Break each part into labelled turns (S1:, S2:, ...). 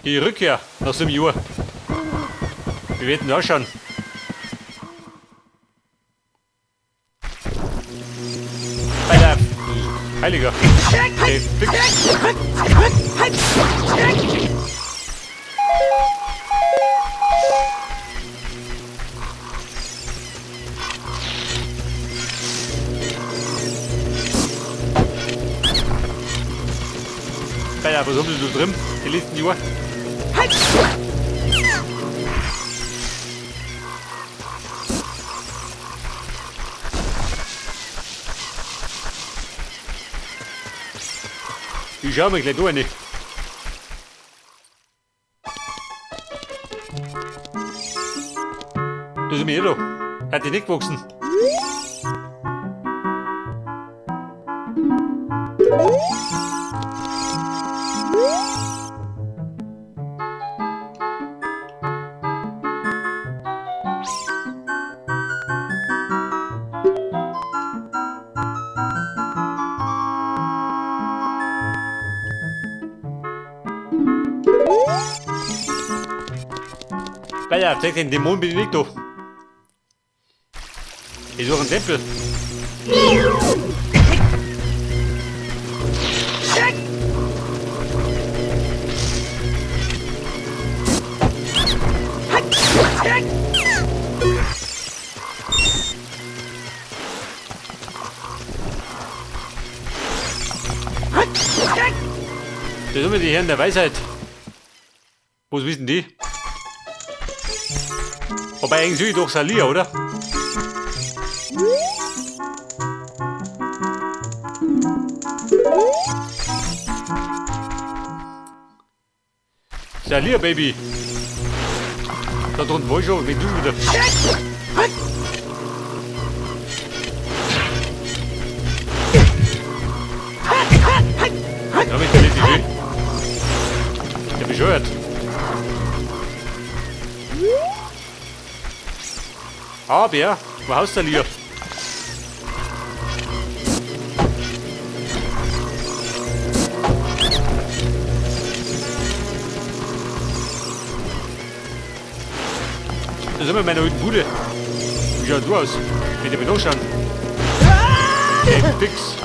S1: Die Rückkehr nach so einem Jahr. Wir werden da ausschauen. Alter, Heiliger. Okay, fix. Alter, was haben Sie da drin? Die letzten Jahre. Ich schau mir gleich da rein. Das ist mir eh da. Hat die nicht gewachsen. Alter, zeig den Dämon bin ich nicht da. Ich suche einen Tempel. Das sind die Herren der Weisheit. Was wissen die? Wobei eigentlich ich doch Salia, oder? Salia, Baby! Da drunten war ich schon, wenn du wieder. Ja, mit der Idee. Der bescheuert. Ah, Bär, wo haust du hier? Das ist immer meine alten Bude. Wie schaut du aus? Bitte mir nachschauen. Okay, fix.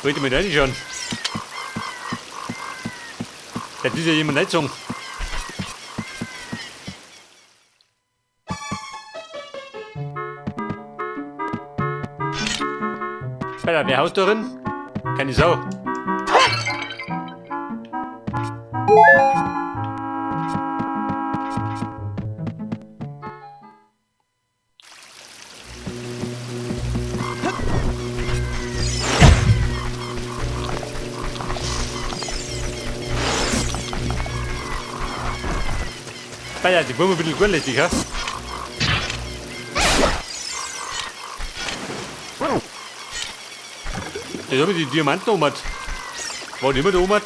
S1: Wollte mir reinschauen. Da ist ja jemand reingezogen. Alter, wer haust da drin? Keine Sau. Alter, die wollen wir ein bisschen guerlässig, ha? Das haben wir die Diamanten oben. Waren immer da oben.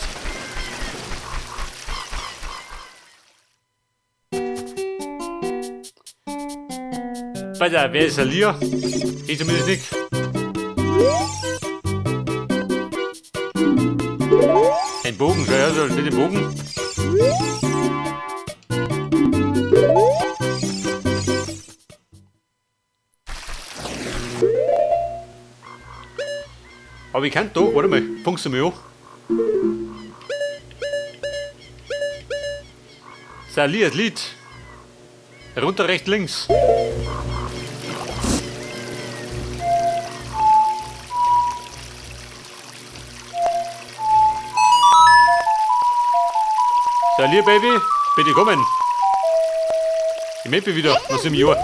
S1: Alter, wer ist Salia? Ich zumindest nicht. Ein Bogen, schau her, so mit dem Bogen. Aber ich kann da, warte mal, fangst du mich an. Salias Lied. Runter, rechts, links. Salia, Baby, bitte kommen. Ich melde mich wieder nach 7 Jahren.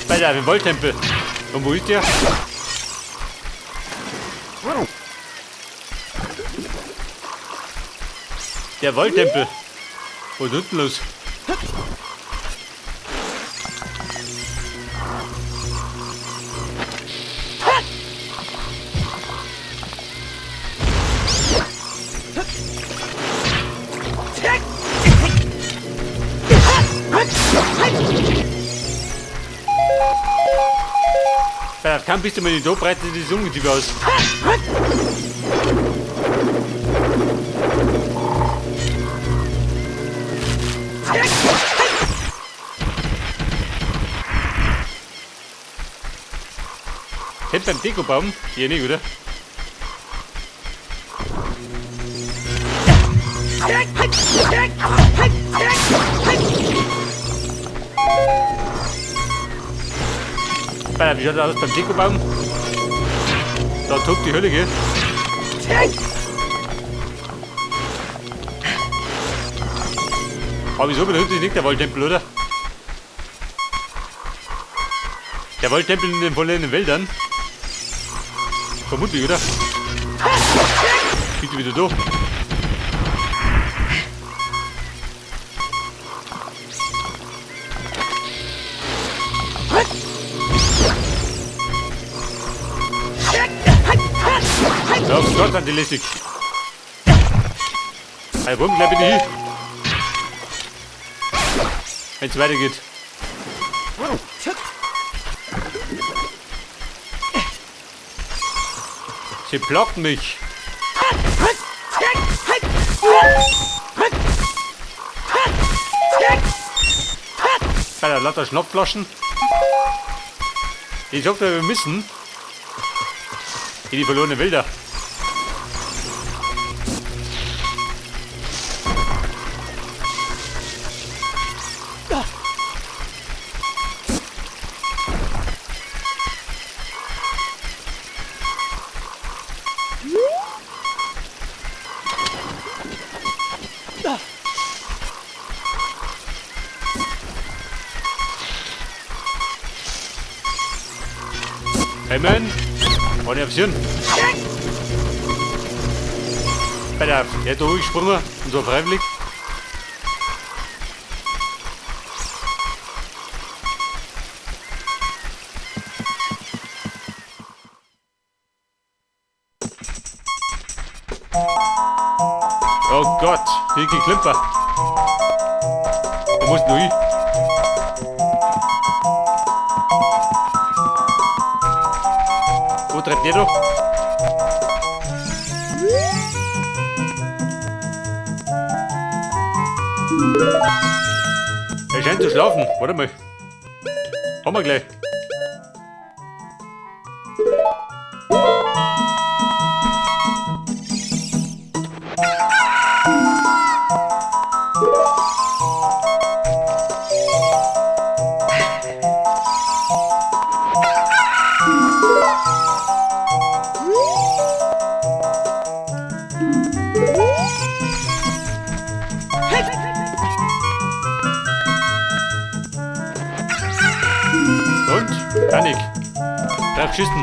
S1: Bei der Wolltempel. Und wo ist der? Der Wolltempel. Was ist unten los? Bei der Kampf bist du mal nicht da, breitet sich das Ungeziefer aus. Kennt beim Dekobaum? Hier nicht, oder? Wie schaut das aus beim Dekobaum? Da tobt die Hölle, gell? Aber wieso benutzt sich nicht der Wolltempel, oder? Der Wolltempel in den verlorenen Wäldern? Vermutlich, oder? Bitte wieder da. So, Gott an die lässig. Hey, warum bleib ich nicht hier? Wenn es weitergeht. Sie blocken mich. Bei der lauter Schnapflaschen. Ich hoffe, wir müssen in die verlorenen Wälder. Hey man, ohne Option. Bei der, der hat da hochgesprungen und so freiwillig. Oh Gott, hier Geklimper. Wo muss denn hin? Wo treibt der da? Er scheint zu schlafen. Warte mal. Haben wir gleich. Und? Panik. Drauf geschissen.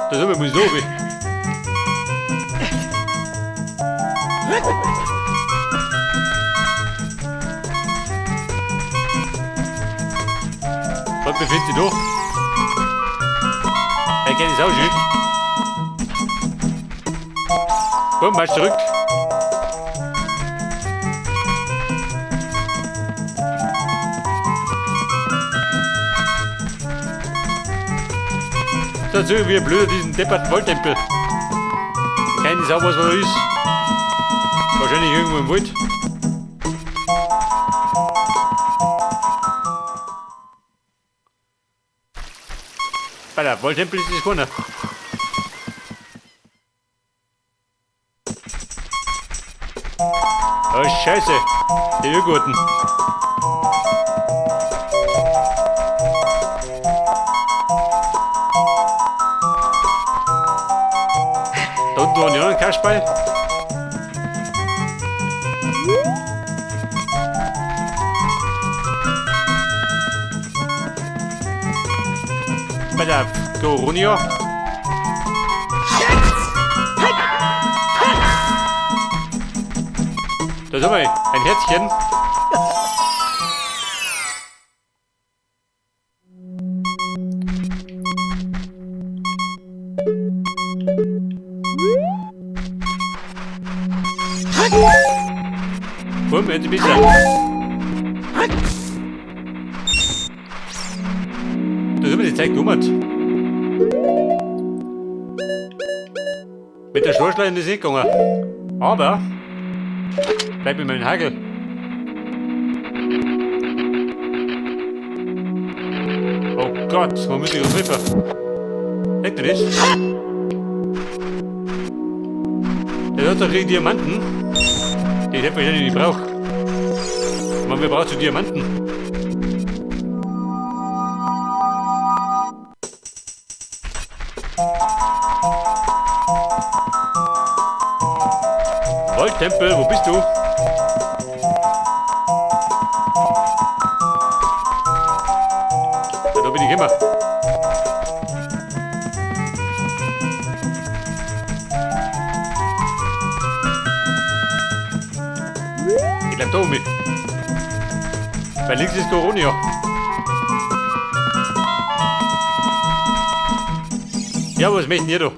S1: Da sind wir muss ich oben. Was befindet sich da? Er kennt es auch schon. Komm, marsch zurück. So, so wie ein Blöder diesen depperten Wolltempel. Keine Sau, was da ist. Wahrscheinlich irgendwo im Wald. Bei der Wolltempel ist es keiner. Oh, Scheiße. Die Ölgurten. Da unten war ein anderer Kasperl. Bei der Goronia. Da sind wir. Ein Herzchen. Komm, jetzt besser. Da sind wir die Zeit gekommen. Mit der Schorschleine ist nicht gegangen. Aber bleib mit meinem Hagel. Oh Gott, man muss sich treffen. Seht ihr das? Der hat doch Diamanten. Die ich wahrscheinlich nicht brauche. Man, wir brauchen so Diamanten. Wolltempel, wo bist du? Ja, da bin ich immer. Ich bleib da um mich. Weil links ist Goronia. Ja, was möchten ihr da?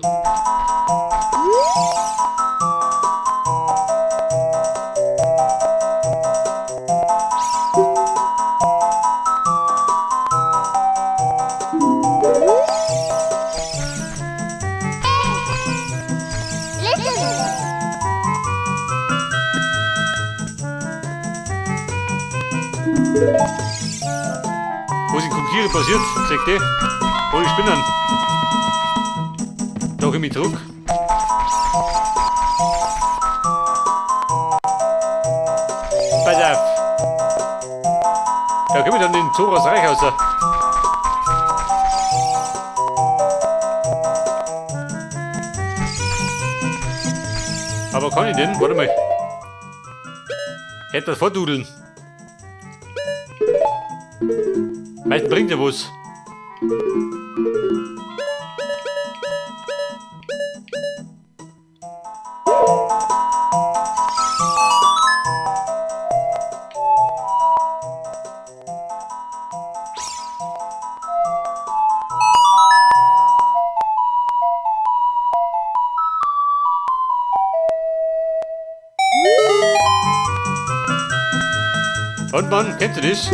S1: Was in Kokiri passiert, sagt ihr? Wo die Spinnen? Da komm ich zurück. Pass auf! Da komm ich dann in Zoras Reich raus. Aber kann ich denn? Warte mal. Ich hätte das vordudeln. Meistens bringt ja was. Und Mann, kennst du das?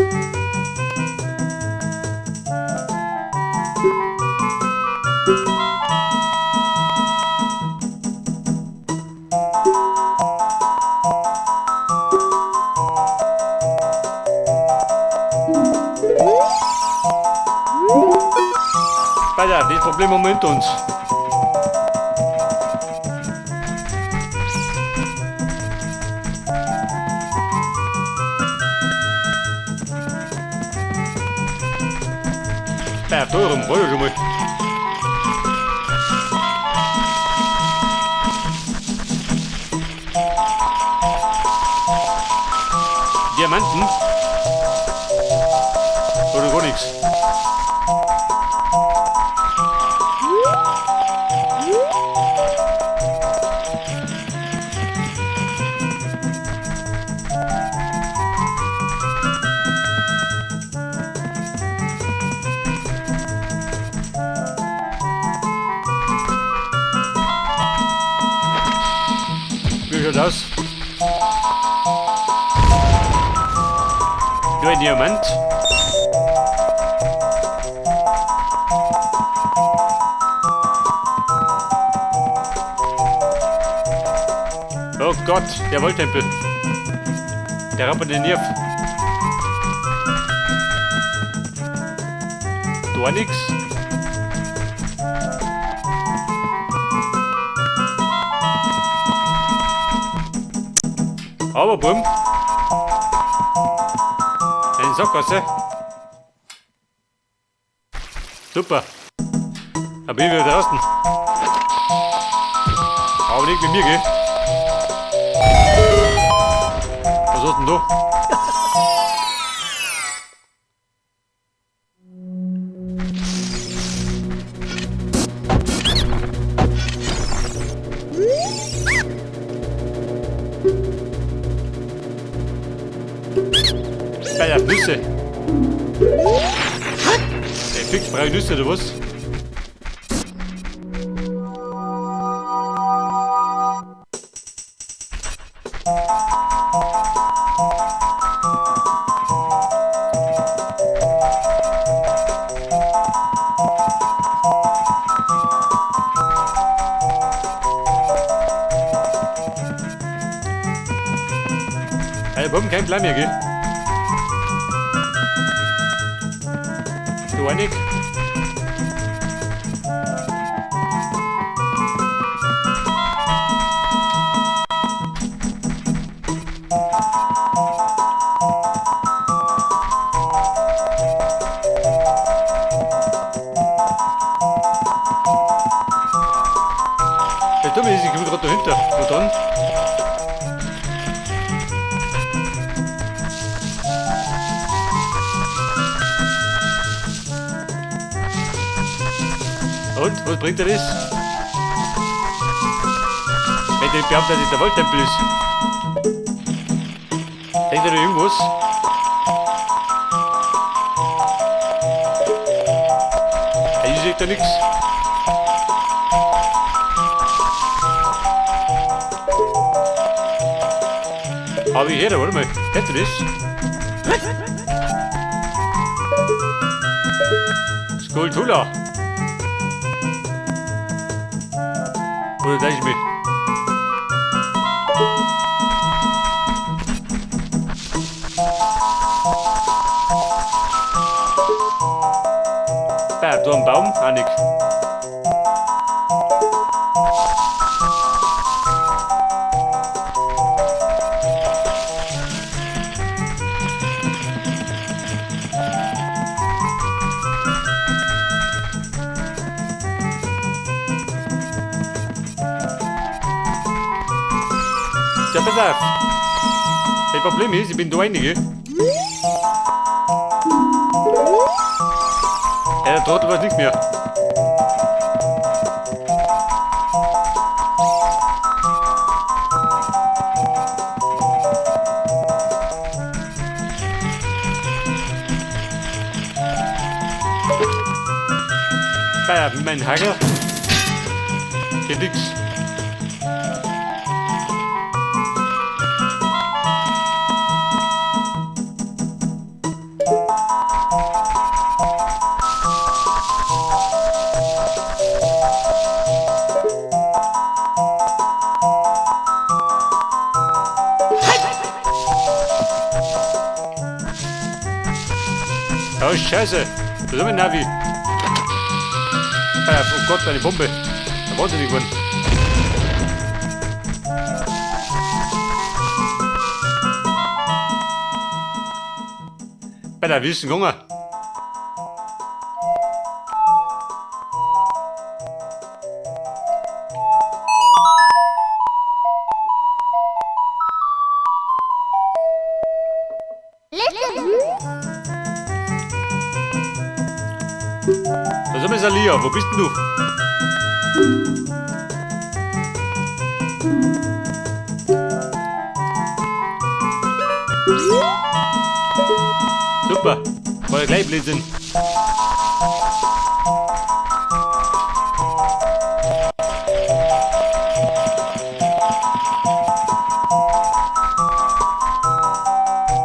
S1: Pass auf, das Problem haben wir hinter uns. Ja, da rum, war ja schon mal. Diamanten? Oder gar nichts? Wie schaut aus? Nur ein Diamant. Oh Gott, der Wolltempel. Der rappert den Nerv. Da war nix. Aber bumm. Eine Sackgasse. Super. Da bin ich wieder draußen. Aber nicht mit mir, gell? Was hast denn du? Bei der Nüsse. Der fix brauche Nüsse oder was? Hey, Buben, kein Plan mehr, gell? Du einig? Das Dumme ist, ich komme gerade dahinter. Und dann? Und, was bringt dir das? Wenn der behauptet, dass es der Waldtempel ist. Denkt er da irgendwas? Ich sehe da nichts. Aber ich höre, warte mal. Hört ihr das? Skulltula. Oder gleich mit. Ja, da ein Baum, auch nix. Ja, pass auf. Das Problem ist, ich bin da rein, gell? Ja, der Trottel weiß nichts mehr. Ja, mein Hagel. Geht nix. Oh Scheiße! Das ist mein Navi! Oh Gott, eine Bombe! Da wahnsinnig geworden! Bei der Wissen gegangen! Da ist Salia, wo bist denn du? Super, war ja gleich Blödsinn.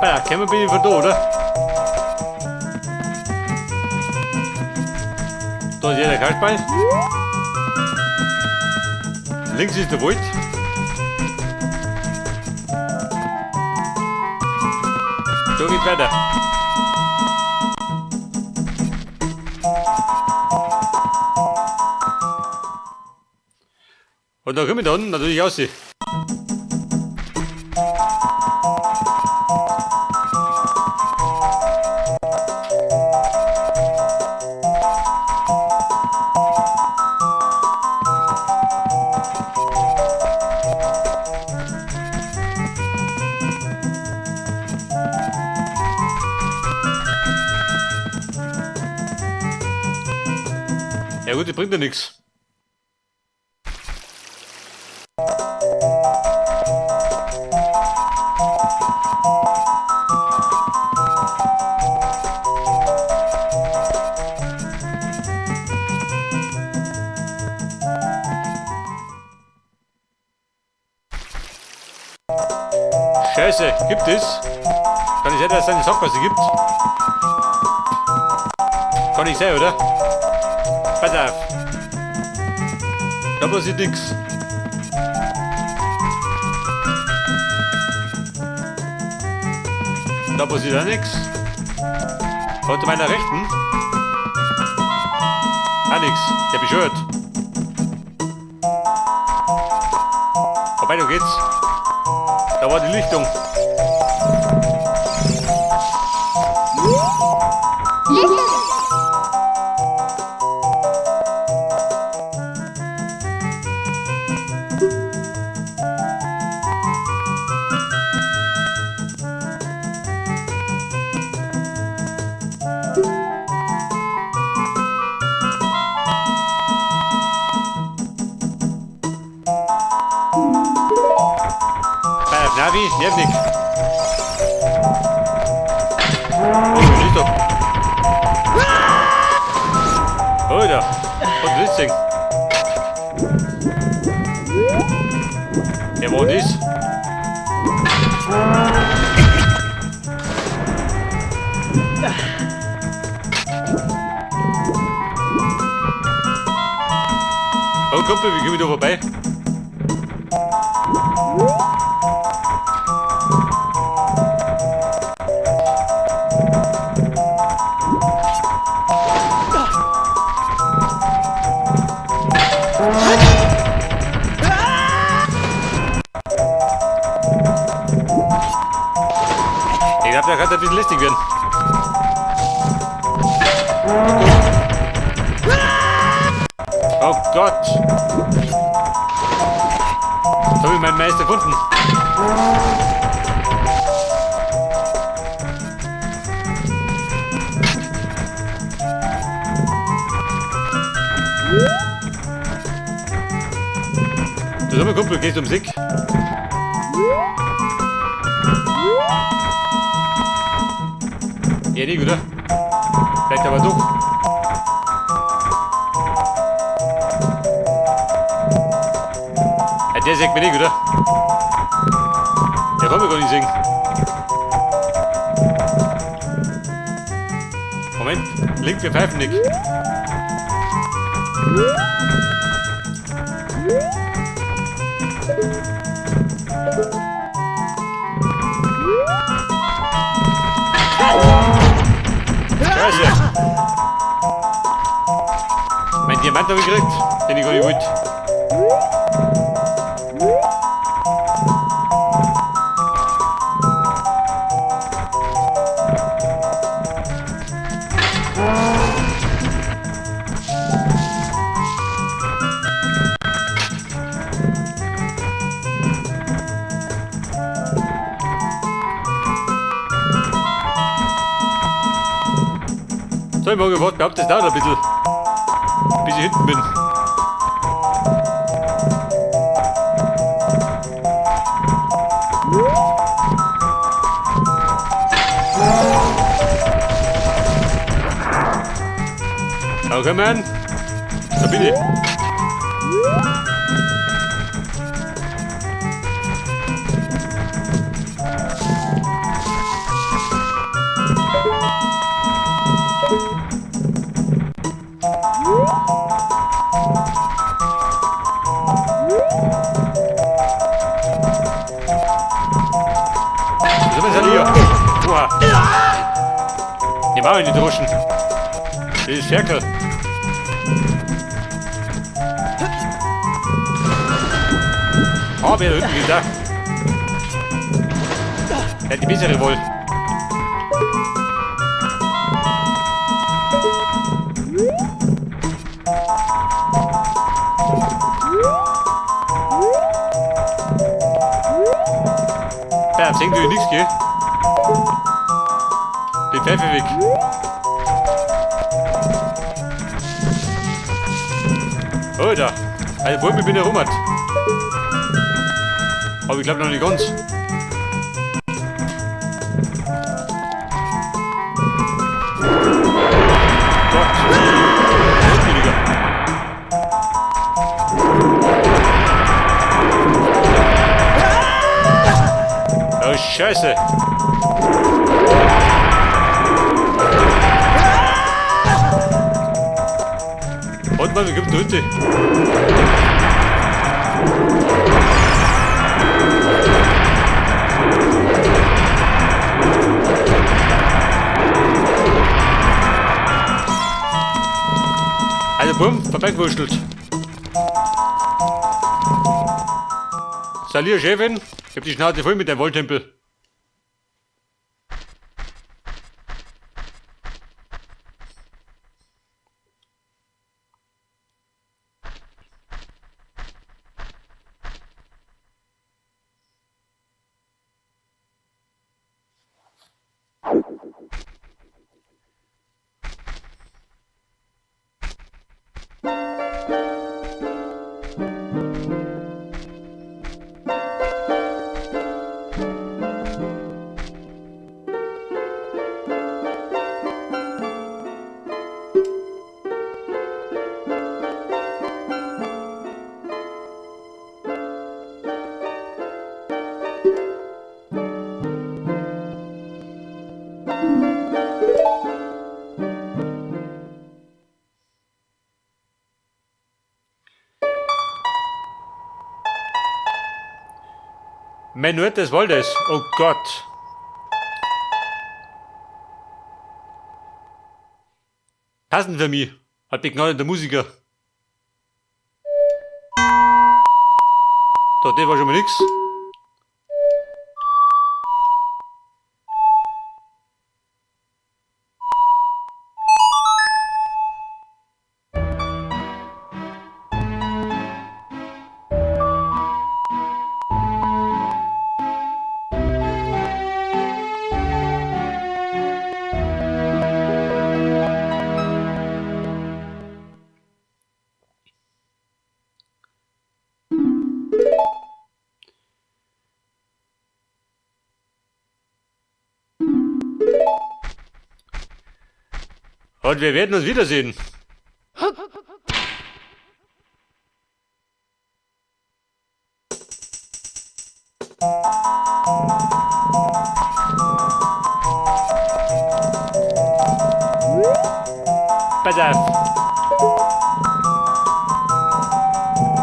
S1: Ja, kämen bin ich von da, oder? Da ist jeder Kasperl. Links ist der Wald. So geht's weiter. Und da komme ich dann natürlich raus. gut, die bringt ja nichts. Scheiße, gibt es? Kann ich sein, dass es eine Sackgasse gibt? Kann nicht sein, oder? Pass auf. Da passiert nichts. Da passiert auch nichts. Heute meiner Rechten. Auch nichts. Der beschwört. Vorbei, da geht's. Da war die Lichtung. Navi, Nervig. Oh, siehst du. Oh, da. Und Witzig. Ja, wo ist? Oh, Kumpel, wie komme ich da vorbei? Ich glaube, der kann ein bisschen lästig werden. Oh Gott! Jetzt habe ich meinen Meister gefunden. Du sag mal, Kumpel, gehst du ums Eck? Ja, nicht, oder? Vielleicht aber doch. Ja, der sieht mich nicht, oder? Der kann mich gar nicht sehen. Moment, links, wir pfeifen nicht. Scheiße! Mein Diamant habe ich gekriegt, den ich gar nicht wollte. So, ich mag gewartet, behaupte, das dauert ein bisschen, bis ich hinten bin. Okay, man. Da bin ich. Die machen die Druschen. Das ist Ferkel. Oh, wer da hinten geht da. Der hat die bessere wohl. Da, sehen du nichts, gell? Die Pfeife weg. Alter, also Bäume bin ich rum. Aber ich glaube noch nicht ganz. Gott. Notwendiger. Oh Scheiße. Warte mal, wie kommt der Hütte? Also bumm, vorbeigewurschtelt. Salut Chefin, ich hab die Schnauze voll mit deinem Wolltempel. Menuett des Waldes. Oh Gott. Passend für mich. Hat begnadeter Musiker. Da, das war schon mal nix. Und wir werden uns wiedersehen. Pass auf.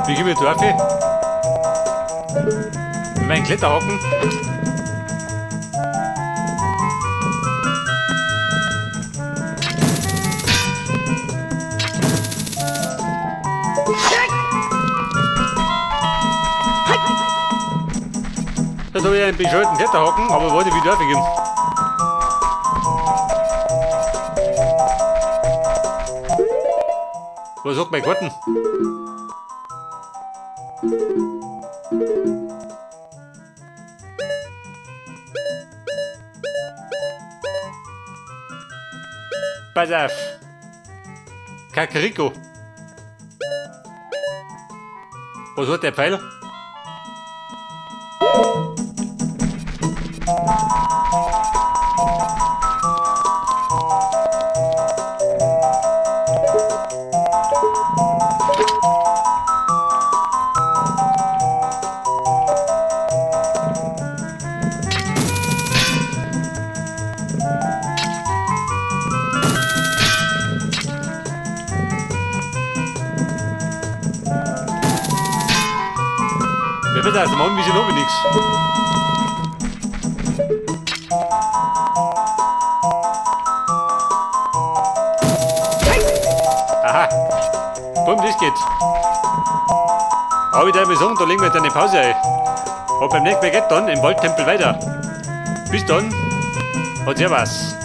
S1: Wie gehen wir jetzt auf? Mit meinem Kletterhaken. Da habe ich einen bescheuerten Kletterhaken, aber wollte wieder aufgeben. Was sagt mein Garten? Pass auf! Kakariko! Was hat der Pfeil? Wer wird das? Machen wir noch nichts. Aha. Bumm, das geht. Aber ich darf mir sagen, da legen wir jetzt eine Pause ein. Und beim nächsten Mal geht dann im Waldtempel weiter. Bis dann und servus.